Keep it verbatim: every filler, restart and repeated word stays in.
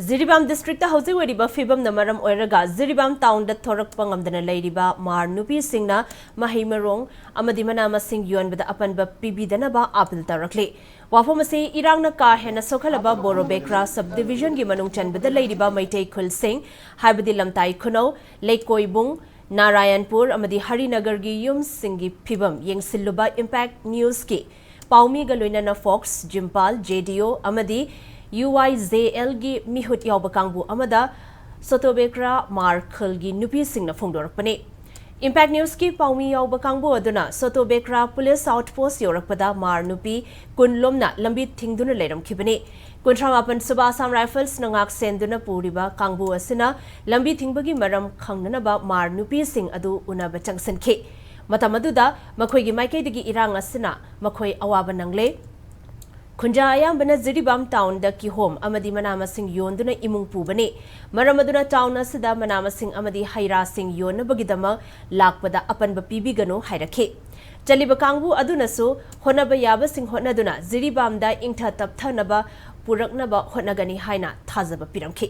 Jiribam district ꯍꯧꯖꯤꯛ ꯑꯣꯏꯔꯤꯕ ꯐꯤꯕꯝꯅ ꯃꯔꯝ ꯑꯣꯏꯔꯒ ꯖꯤꯔꯤꯕꯥꯝ ꯇꯥꯎꯟꯗ ꯊꯣꯔꯛꯄ ꯉꯝꯗꯅ ꯂꯩꯔꯤꯕ ꯃꯥꯔ ꯅꯨꯄꯤꯁꯤꯡꯅ ꯃꯍꯩ ꯃꯔꯣꯡ ꯑꯃꯗꯤ ꯃꯅꯥ ꯃꯁꯤꯡ ꯌꯣꯟꯕꯗ ꯑꯄꯟꯕ ꯄꯤꯕꯤꯗꯅꯕ ꯑꯥꯄꯤꯜ ꯇꯧꯔꯛꯂꯤ꯫ ꯋꯥꯐꯝ ꯑꯁꯤ ꯏꯔꯥꯡꯅ ꯀꯥ ꯍꯦꯟꯅ ꯁꯣꯛꯍꯜꯂꯕ ꯕꯣꯔꯣꯕꯦꯀ꯭ꯔꯥ ꯁꯕ ꯗꯤꯕꯤꯖꯟꯒꯤ ꯃꯅꯨꯡ ꯆꯟꯕꯗ ꯂꯩꯔꯤꯕ ꯃꯩꯇꯩ ꯈꯨꯜꯁꯤꯡ, ꯍꯥꯏꯕꯗꯤ ꯂꯝꯇꯥꯏ ꯈꯨꯅꯧ, ꯂꯩꯀꯣꯏꯕꯨꯡ, ꯅꯥꯔꯥꯌꯟꯄꯨꯔ ꯑꯃꯗꯤ ꯍꯔꯤꯅꯒꯔꯒꯤ ꯌꯨꯝꯁꯤꯡꯒꯤ ꯐꯤꯕꯝ ꯌꯦꯡꯁꯤꯜꯂꯨꯕ ꯏꯝꯄꯦꯛ ꯅ꯭ꯌꯨꯁꯀꯤ ꯄꯥꯎꯃꯤꯒ ꯂꯣꯏꯅꯅ ꯐꯣꯛꯁ, ꯖꯤꯝꯄꯥꯜ, ꯖꯦ ꯗꯤ ꯑꯣ ꯑꯃꯗꯤ ꯌꯨ ꯑꯥꯏ ꯖꯦ ꯑꯦꯜꯒꯤ ꯃꯤꯍꯨꯠ ꯌꯥꯎꯕ ꯀꯥꯡꯕꯨ ꯑꯃꯗ ꯁꯣꯇꯣꯕꯦꯀ꯭ꯔꯥ ꯃꯥꯔ ꯈꯨꯜꯒꯤ ꯅꯨꯄꯤꯁꯤꯡꯅ ꯐꯣꯡꯗꯣꯔꯛꯄꯅꯤ꯫ ꯏꯝꯄꯦꯛ ꯅ꯭ꯌꯨꯁꯀꯤ ꯄꯥꯎꯃꯤ ꯌꯥꯎꯕ ꯀꯥꯡꯕꯨ ꯑꯗꯨꯅ ꯁꯣꯇꯣꯕꯦꯀ꯭ꯔꯥ ꯄꯨꯂꯤꯁ ꯑꯥꯎꯠꯄꯣꯁ ꯌꯧꯔꯛꯄꯗ ꯃꯥꯔ ꯅꯨꯄꯤ ꯀꯨꯟ ꯂꯣꯝꯅ ꯂꯝꯕꯤ ꯊꯤꯡꯗꯨꯅ ꯂꯩꯔꯝꯈꯤꯕꯅꯤ꯫ ꯀꯨꯟꯊ꯭ꯔꯥ ꯃꯥꯄꯟ ꯁꯨꯕ ꯑꯁꯥꯝ ꯔꯥꯏꯐꯜꯁꯅ ꯉꯥꯛ ꯁꯦꯟꯗꯨꯅ ꯄꯨꯔꯤꯕ ꯀꯥꯡꯕꯨ ꯑꯁꯤꯅ ꯂꯝꯕꯤ ꯊꯤꯡꯕꯒꯤ ꯃꯔꯝ ꯈꯪꯅꯅꯕ ꯃꯥꯔ ꯅꯨꯄꯤꯁꯤꯡ ꯑꯗꯨ ꯎꯅꯕ ꯆꯪꯁꯤꯟꯈꯤ꯫ ꯃꯇꯝ ꯑꯗꯨꯗ ꯃꯈꯣꯏꯒꯤ ꯃꯥꯏꯀꯩꯗꯒꯤ ꯏꯔꯥꯡ ꯑꯁꯤꯅ ꯃꯈꯣꯏ ꯑꯋꯥꯕ ꯅꯪꯂꯦ꯫ ꯈꯨꯟꯖꯥ ꯑꯌꯥꯝꯕꯅ ꯖꯤꯔꯤꯕꯥꯝ ꯇꯥꯎꯟꯗ ꯀꯤꯍꯣꯝ ꯑꯃꯗꯤ ꯃꯅꯥ ꯃꯁꯤꯡ ꯌꯣꯟꯗꯨꯅ ꯏꯃꯨꯡ ꯄꯨꯕꯅꯤ꯫ ꯃꯔꯝ ꯑꯗꯨꯅ ꯇꯥꯎꯟ ꯑꯁꯤꯗ ꯃꯅꯥ ꯃꯁꯤꯡ ꯑꯃꯗꯤ ꯍꯩ ꯔꯥꯁꯤꯡ ꯌꯣꯟꯅꯕꯒꯤꯗꯃꯛ ꯂꯥꯛꯄꯗ ꯑꯄꯟꯕ ꯄꯤꯕꯤꯒꯅꯨ ꯍꯥꯏꯔꯛꯈꯤ꯫ ꯆꯠꯂꯤꯕ ꯀꯥꯡꯕꯨ ꯑꯗꯨꯅꯁꯨ ꯍꯣꯠꯅꯕ ꯌꯥꯕꯁꯤꯡ ꯍꯣꯠꯅꯗꯨꯅ ꯖꯤꯔꯤꯕꯥꯝꯗ ꯏꯪꯊ ꯇꯞꯊꯅꯕ ꯄꯨꯔꯛꯅꯕ ꯍꯣꯠꯅꯒꯅꯤ ꯍꯥꯏꯅ ꯊꯥꯖꯕ ꯄꯤꯔꯝꯈꯤ꯫